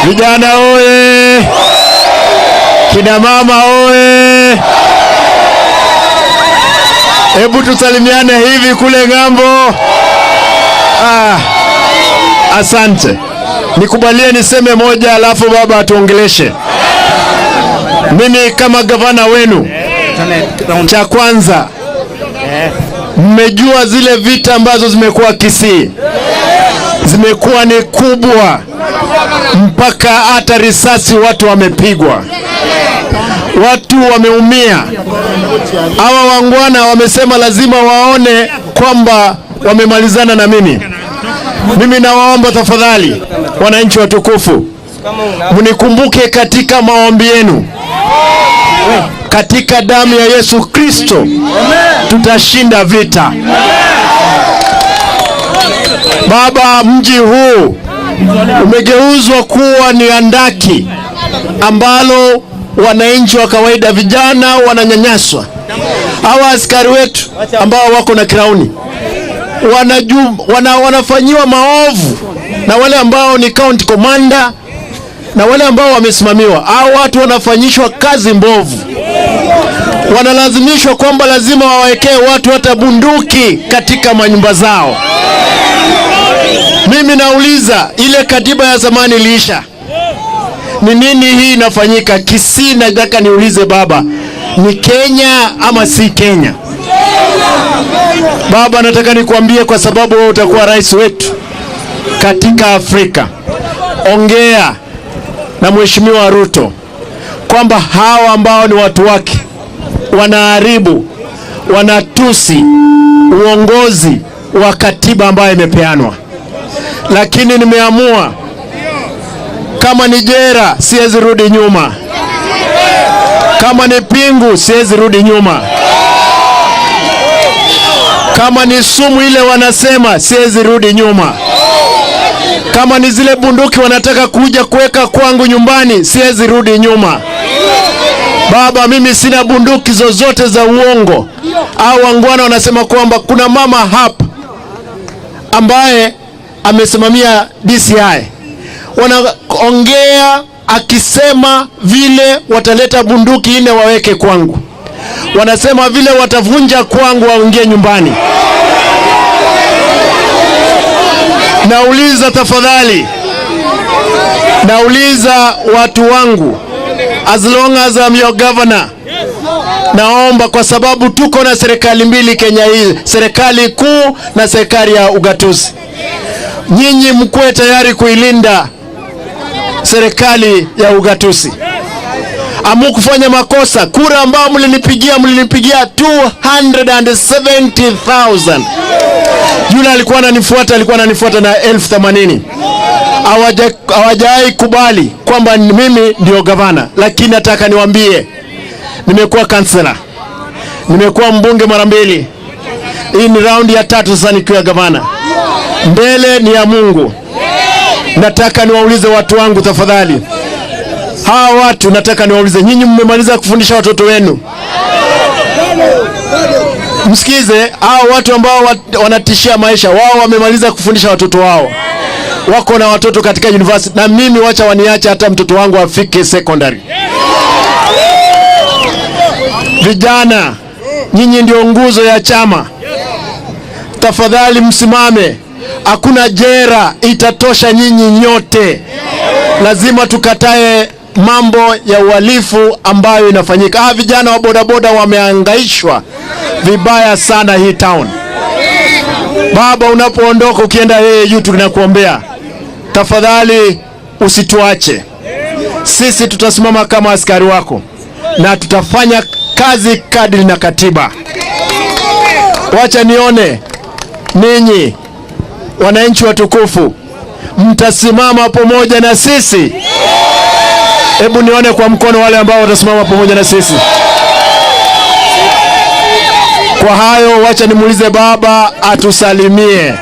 Vijana oye! Kina mama oye! Hebu tusalimiane hivi kule ng'ambo. Ah, asante. Nikubalie niseme moja, alafu baba atuongeleshe. Mimi kama gavana wenu, cha kwanza, mmejua zile vita ambazo zimekuwa Kisii zimekuwa ni kubwa, mpaka hata risasi watu wamepigwa, watu wameumia. Hawa wangwana wamesema lazima waone kwamba wamemalizana na mimi. Mimi nawaomba tafadhali, wananchi watukufu, mnikumbuke katika maombi yenu. Katika damu ya Yesu Kristo tutashinda vita. Baba, mji huu umegeuzwa kuwa ni handaki ambalo wananchi wa kawaida, vijana wananyanyaswa. Hawa askari wetu ambao wako na crown wanafanyiwa maovu na wale ambao ni county commander na wale ambao wamesimamiwa. Hao watu wanafanyishwa kazi mbovu, wanalazimishwa kwamba lazima wawekee watu hata bunduki katika manyumba zao. Mimi nauliza, ile katiba ya zamani iliisha, ni nini hii inafanyika Kisii? Nataka niulize baba, ni Kenya ama si Kenya? Baba, nataka nikuambie, kwa sababu wewe utakuwa rais wetu katika Afrika, ongea na Mheshimiwa Ruto kwamba hawa ambao ni watu wake wanaharibu, wanatusi uongozi wa katiba ambayo imepeanwa. Lakini nimeamua kama ni jela siwezi rudi nyuma, kama ni pingu siwezi rudi nyuma, kama ni sumu ile wanasema siwezi rudi nyuma, kama ni zile bunduki wanataka kuja kuweka kwangu nyumbani siwezi rudi nyuma. Baba, mimi sina bunduki zozote za uongo. Au wangwana wanasema kwamba kuna mama hapa ambaye amesimamia DCI, wanaongea akisema vile wataleta bunduki nne waweke kwangu, wanasema vile watavunja kwangu waingie nyumbani. Nauliza tafadhali, nauliza watu wangu, as long as I'm your governor, naomba kwa sababu tuko na serikali mbili Kenya hii, serikali kuu na serikali ya ugatuzi. Nyinyi mkuwe tayari kuilinda serikali ya ugatuzi. Hamukufanya makosa. Kura ambao mlinipigia, mlinipigia 270,000. Yule alikuwa ananifuata, alikuwa ananifuata na 80,000. Hawajawahi kubali kwamba mimi ndio gavana, lakini nataka niwaambie, nimekuwa kansela, nimekuwa mbunge mara mbili. Hii ni raundi ya tatu sasa nikiwa gavana. Mbele ni ya Mungu. Nataka niwaulize watu wangu tafadhali, hawa watu nataka niwaulize, nyinyi mmemaliza kufundisha watoto wenu? Msikize, hawa watu ambao wanatishia maisha wao, wamemaliza kufundisha watoto wao, wako na watoto katika university, na mimi wacha waniache hata mtoto wangu afike secondary. Vijana, nyinyi ndio nguzo ya chama, tafadhali msimame. Hakuna jera itatosha nyinyi nyote. Lazima tukatae mambo ya uhalifu ambayo inafanyika. Ah, vijana wa bodaboda wameangaishwa vibaya sana hii town. Baba, unapoondoka ukienda yeye juu, tunakuombea tafadhali usituache. Sisi tutasimama kama askari wako na tutafanya kazi kadri na katiba. Wacha nione ninyi wananchi watukufu mtasimama pamoja na sisi. Hebu nione kwa mkono wale ambao watasimama pamoja na sisi. Kwa hayo, wacha nimuulize baba atusalimie.